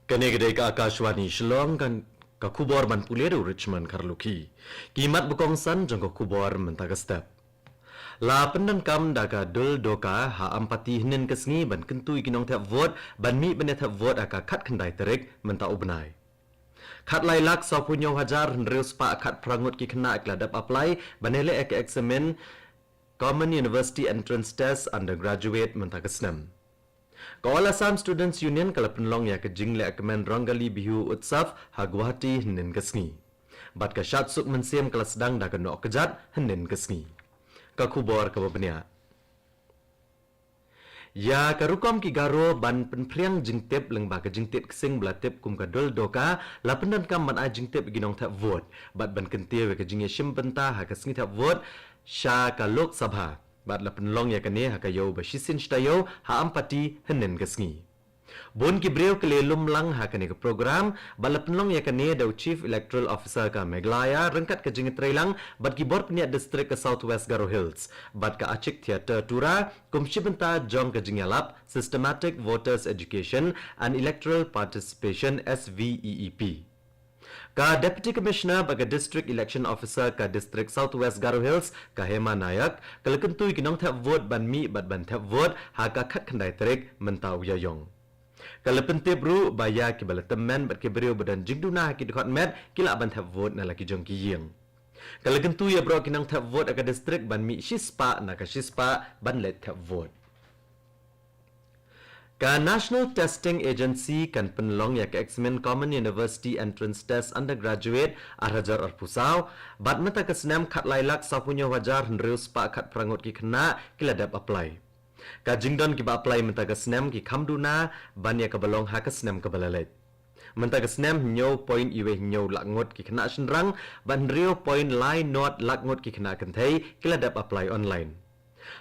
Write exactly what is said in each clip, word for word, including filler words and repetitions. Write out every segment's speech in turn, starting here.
Kane ka dei ka Akashvani Shillong, kan ka khubor ban pule da u Richmond Kharlukhi. Ki mat ba kongsan jong ka khubor mynta ka step. La pyndonkam da ka Dul Doka ha Ampati hynnin ka sngi ban kyntu ïa ki nongthep vote ban mih ban ïa thep vote ha ka khatkhyndai tarik mynta u bnai. Khatlai lak sawphew hynñiew hajar hynriew spah khatphra ngut ki khynnah ki la dep apply ban ïaleh ïa ka eksamin Common University Entrance Test Undergraduate mynta ka snem. Ka All Assam Students Union ka la pynlong ïa ka jinglehkmen Rongali Bihu Utsav ha Guwahati hynnin ka sngi. Bad ka shad suk mynsiem ka la sdang da ka noh kjat hynnin ka sngi. Ka khubor kaba bniah. Ïa ka rukom ki Garo ban pynphriang jingtip lyngba ka jingtip ksing ba la tip kum ka Dul Doka, la pyndonkam ban ai jingtip ïa ki nongthep vote bad ban kyntiew ïa ka jingïashim bynta ha ka sngi thep vote sha ka Lok Sabha. Bad la pynlong ïa kane ha ka ïew ba shisien shi taïew ha Ampati hynnin ka sngi. Bun ki briew ki la lum lang ha kane ka program bad la pynlong ïa kane da u Chief Electoral Officer ka Meghalaya ryngkat ka jingïatreilang bad ki bor pynïaid district ka South West Garo Hills bad ka Achik Theatre Tura kum shi bynta jong ka jingïalap Systematic Voters Education and Electoral Participation, S V E E P. Ka Deputy Commissioner bad ka District Election Officer ka District South West Garo Hills ka Hema Nayak ka la kyntu ïa ki nongthep vote ban mih bad ban thep vote ha ka khatkhyndai tarik mynta u Ïaïong. Ka la pyntip ruh ba ïa kiba la tymmen bad ki briew ba don jingduna ha ki dkhot met ki lah ban thep vote na la ki jong ki ïing. Ka la kyntu ïa baroh ki nongthep vote ha ka district ban mih shispah na ka shispah ban leit thep vote. Ka National Testing Agency kan pynlong ïa ka eksamin Common University Entrance Test Undergraduate ar hajar arphew saw, bad mynta ka snem khatlai lak sawphew hynñiew hajar hynriew spah khatphra ngut ki khynnah ki la dep apply. Ka jingdon kiba apply mynta ka snem ki kham duna ban ïa kaba long ha ka snem kaba la leit. Mynta ka snem hynñiew point uwei hynñiew lak ngut ki khynnah shynrang bad hynriew point lai nod lak ngut ki khynnah kynthei ki la dep apply online.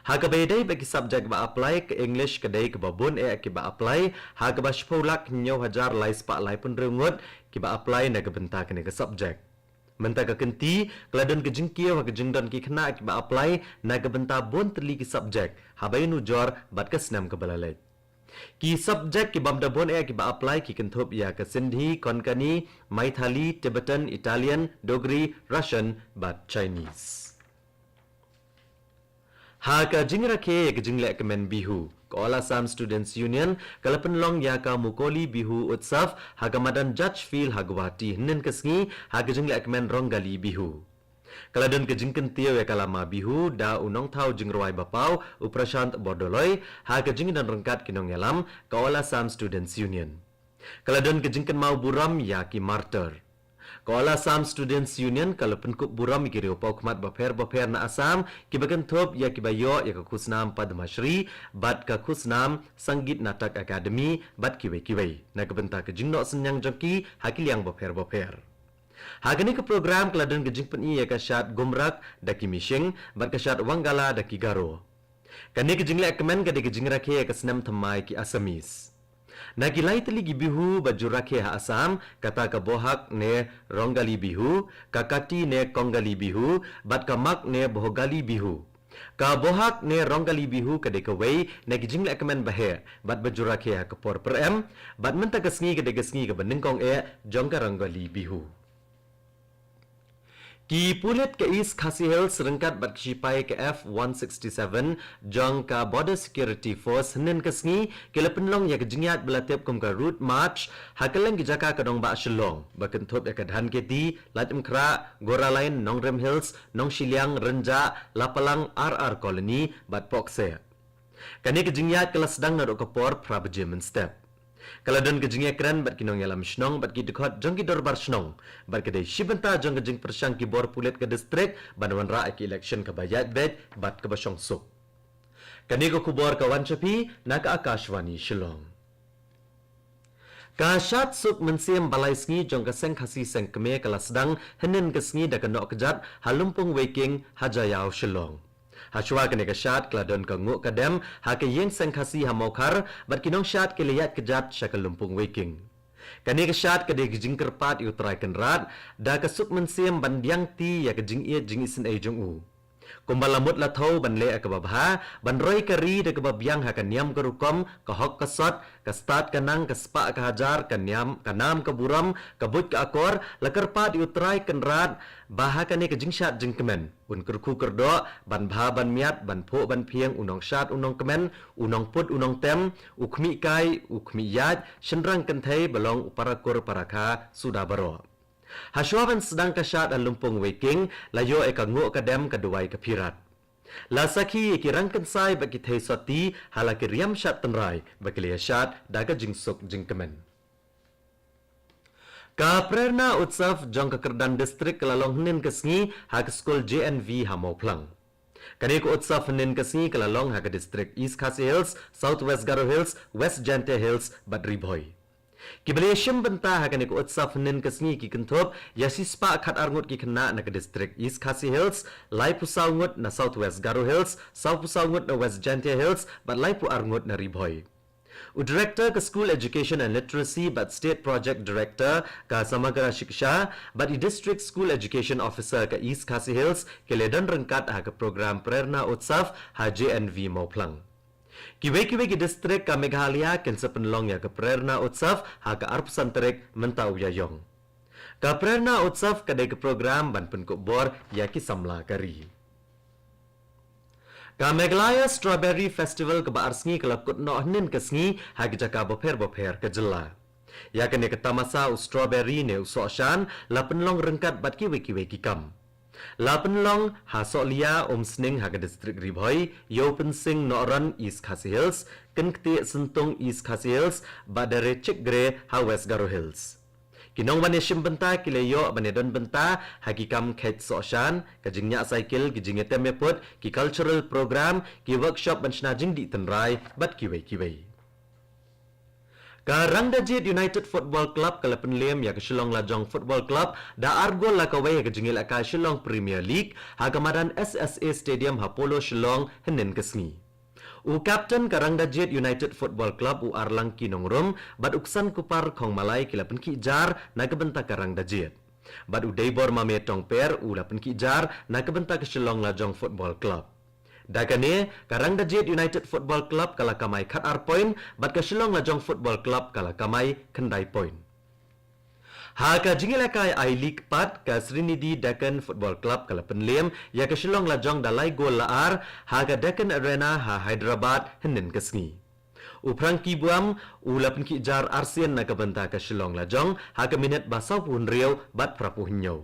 Ha kaba ïadei bad ki subject ba apply, ka English ka dei kaba bun eh kiba apply, ha kaba shiphew lak hynñiew hajar lai spah laiphew hynriew ngut kiba apply na ka bynta kane ka subject. Mynta ka kynti ka la don ka jingkiew ha ka jingdon ki khynnah kiba apply na ka bynta bun tylli ki subject haba ïanujor bad ka snem kaba la leit. Ki subject ki bym da bun eh kiba apply ki kynthup ïa ka Sindhi, Konkani, Maithili, Tibetan, Italian, Dogri, Russian bad Chinese. Ha ka jingrakhe ïa ka jinglehkmen Bihu, ka All Assam Students Union ka la pynlong ïa ka Mukoli Bihu Utsav ha ka madan Judge Field ha Guwahati hynnin ka sngi ha ka jinglehkmen Rongali Bihu. Ka la don ka jingkyntiew ïa ka lama Bihu da u nongthaw jingrwai ba paw u Prashant Bordoloi ha ka jingdon ryngkat ki nongïalam ka All Assam Students Union. Ka la don ka jingkynmaw burom ïa ki martyr. Ka All Assam Students Union ka la pynkup burom ïa ki riewpawkhmat bapher bapher na Assam kiba kynthup ïa kiba ïoh ïa ka khusnam Padma Shri bad ka khusnam Sangeet Natak Akademi bad kiwei kiwei na ka bynta ka jingnoh synñiang jong ki ha ki liang bapher bapher. Ha kane ka program ka la don ka jingpyni ïa ka shad Gumrak da ki Mising bad ka shad Wangala da ki Garo. Kane ka jinglehkmen ka dei ka jingrakhe ïa ka snem thymmai ki Assamese. Na ki lai tylli ki Bihu ba ju rakhe ha Assam, kata ka Bohag ne Rongali Bihu, ka Kati ne Kongali Bihu, bad ka Magh ne Bhogali Bihu. Ka Bohag ne Rongali Bihu ka dei kawei na ki jinglehkmen ba heh bad ba ju rakhe ha ka por pyrem, bad mynta ka sngi ka dei ka sngi kaba nyngkong eh jong ka Rongali Bihu. Ki pulit ka East Khasi Hills ryngkat bad ki shipai ka F one sixty-seven jong ka Border Security Force hynnin ka sngi ki la pynlong ïa ka jingïaid ba la tip kum ka Route March ha kylleng ki jaka ka nongbah Shillong ba kynthup ïa ka Dhankheti, Laitumkhrah, Goraline, Nongrim Hills, Nongshiliang, Rynjah, Lapalang, R R Colony bad Pohkseh. Kane ka jingïaid ka la sdang naduh ka por phra baje mynstep. Ka la don ka jingïakren bad ki nongïalam shnong bad ki dkhot jong ki dorbar shnong bad ka dei shi bynta jong ka jingpyrshang ki bor pulit ka district ban wanrah ïa ka election kaba ïaid beit bad kaba shongsuk. Kane ka khubor ka wan sha phi na ka Akashvani Shillong. Ka shad suk mynsiem ba lai sngi jong ka seng Khasi seng Kmie ka la sdang hynnin ka sngi da ka noh kjat ha Lympung Weiking ha Jaïaw Shillong. Hashwa kane ka shad ka la don ka nguh ka dem ha ka ïing seng Khasi ha Mawkhar bad ki nongshad ki la ïaid kjat sha ka Lympung Weiking. Kane ka shad ka dei ka jingkyrpad ïa U Trai Kynrad da ka suk mynsiem ban diang ti ïa ka jingïeit jingisynei jong u. Kumba la mut la thew ban leh ïa kaba bha, ban roi ka ri da kaba biang ha ka niam ka rukom, ka hok ka sot, ka stad ka nang, ka spah ka hajar, ka niam, ka nam ka burom, ka buit ka akor, la kyrpad ïa U Trai Kynrad ba ha kane ka jingshad jingkmen un kyrkhu kyrdoh, ban bha ban miat, ban phuh ban phieng, u nongshad u nongkmen, u nongput u nongtem, u khmih kai u khmih ïaid, shynrang kynthei, ba long u parakur parakha suda baroh. Hashwa ban sdang ka shad ha Lympung Weiking, la ïoh ïa ka nguh ka dem, ka duwai ka phirat. La sakhi ïa ki rang kynsai bad ki thei sotti ha la ki riam shad tynrai ba ki la ïa shad da ka jingsuk jingkmen. Ka Prerna Utsav jong ka kyrdan district ka la long hynnin ka sngi ha ka skul J N V ha Mawphlang. Kane ka utsav hynnin ka sngi ka la long ha ka district East Khasi Hills, South West Garo Hills, West Jaintia Hills bad Ri Bhoi. Kiba la ïa shim bynta ha kane ka utsav hynnin ka sngi ki kynthup ïa shispah khatar ngut ki khynnah na ka district East Khasi Hills, laiphew saw ngut na South West Garo Hills, sawphew saw ngut na West Jaintia Hills bad laiphew ar ngut na Ri Bhoi. U Director ka School Education and Literacy bad State Project Director ka Samagra Shiksha bad i District School Education Officer ka East Khasi Hills ki la don ryngkat ha ka program Prerna Utsav ha J N V Mawphlang. Kiwei kiwei ki district ka Meghalaya kin sa pynlong ïa ka Prerna Utsav ha ka arphew san tarik mynta u Ïaïong. Ka Prerna Utsav ka dei ka program ban pynkup bor ïa ki samla ka ri. Ka Meghalaya Strawberry Festival kaba ar sngi ka la kut noh hynnin ka sngi ha ki jaka bapher bapher ka jylla. Ïa kane ka tamasa u strawberry ne u sohshan la pynlong ryngkat bad kiwei kiwei ki kam. La pynlong ha Sohliya, Umsning ha ka district Ri Bhoi, Ïewpynsing, Nohron, East Khasi Hills, Kynktih, Syntung, East Khasi Hills bad Darechikgre ha West Garo Hills. Ki nongwan ïa shim bynta ki la ïoh ban ïa don bynta ha ki kam kheit sohshan, ka jingñiah cycle, ki jingïatem ïaput, ki cultural program, ki workshop ban shna jingdih tynrai bad kiwei kiwei. Ka Rangdajied United Football Club ka la pynlem ïa ka Shillong Lajong Football Club da ar gol la kawei ha ka jingïalehkai Shillong Premier League ha ka madan S S A Stadium ha Polo Shillong hynnin ka sngi. U captain ka Rangdajied United Football Club u Arlangki Nongrum bad u Ksankupar Khongmalai ki la pynkhih jar na ka bynta ka Rangdajied. Bad u Deibor Mame Tongper u la pynkhih jar na ka bynta ka Shillong Lajong Football Club. Da kane, ka Rangdajied United Football Club ka la kamai khatar point bad ka Shillong Lajong Football Club ka la kamai khyndai point. Ha ka jingïalehkai I-League pat, ka Srinidhi Deccan Football Club ka la pynlem ïa ka Shillong Lajong da lai gol la ar ha ka Deccan Arena ha Hyderabad hynnin ka sngi. U Frankie Buam u la pynkhih jar arsien na ka bynta ka Shillong Lajong ha ka minit ba sawphew hynriew bad phraphew hynñiew.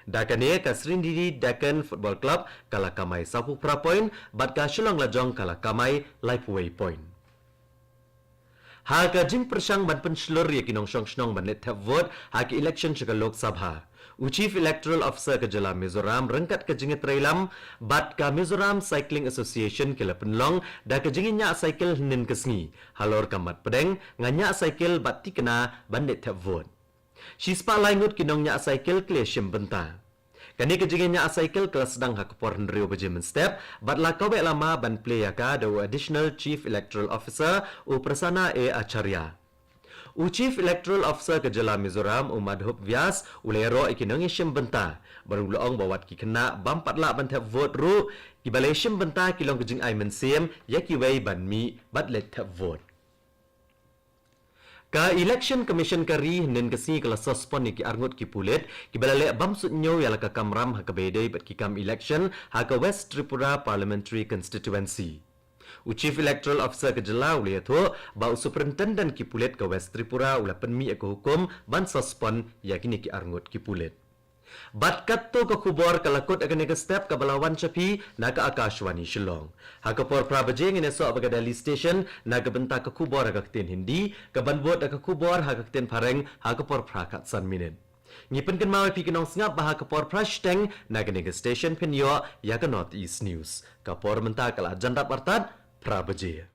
Da kane ka Srinidhi Deccan Football Club ka la kamai sawphew phra point bad ka Shillong Lajong ka la kamai laiphew wei point. Ha ka jingpyrshang ban pynshlur ïa ki nongshong shnong ban leit thep vote ha ki election sha ka Lok Sabha, u Chief Electoral Officer ka jylla Mizoram ryngkat ka jingïatreilang bad ka Mizoram Cycling Association ki la pynlong da ka jingïañiah cycle hynnin ka sngi halor ka mat pdeng nga ñiah cycle bad tikna ban leit thep vote. Shispah lai ngut ki nongñiah cycle ki la shim bynta. Kane ka jingïañiah cycle ka la sdang ha ka por hynriew baje mynstep bad la kaweh lama ban plie ïa ka da u Additional Chief Electoral Officer u Prasanna A Acharya. U Chief Electoral Officer ka jylla Mizoram u Madhup Vyas u la ïaroh ïa ki nongïashim bynta bad u la ong ba wat ki khynnah bym pat lah ban thep vote ruh, kiba la ïashim bynta ki long ka jingai mynsiem ïa kiwei ban mih bad leit thep vote. Ka Election Commission ka ri hynnin ka sngi ka la suspend ïa ki arngut ki pulit kiba la leh bym suidñiew ïa la ka kamram ha kaba ïadei bad ki kam election ha ka West Tripura Parliamentary Constituency. U Chief Electoral Officer ka jylla u la ïathuh ba u Superintendent ki pulit ka West Tripura u la pynmih ïa ka hukum ban suspend ïa kine ki arngut ki pulit. Bad katto ka khubor ka la kut ha kane ka step kaba la wan sha phi na ka Akashvani Shillong. Ha ka por phra baje ngin ïasoh bad ka Delhi Station na ka bynta ka khubor ha ka ktien Hindi, kaban bud da ka khubor ha ka ktien Phareng ha ka por phra khatsan minit. Ngi pynkynmaw ïa phi ki nongsngap ba ha ka por phra shiteng na kane ka station phin ïoh ïa ka North East News. Ka por mynta ka la jan dap artat phra baje.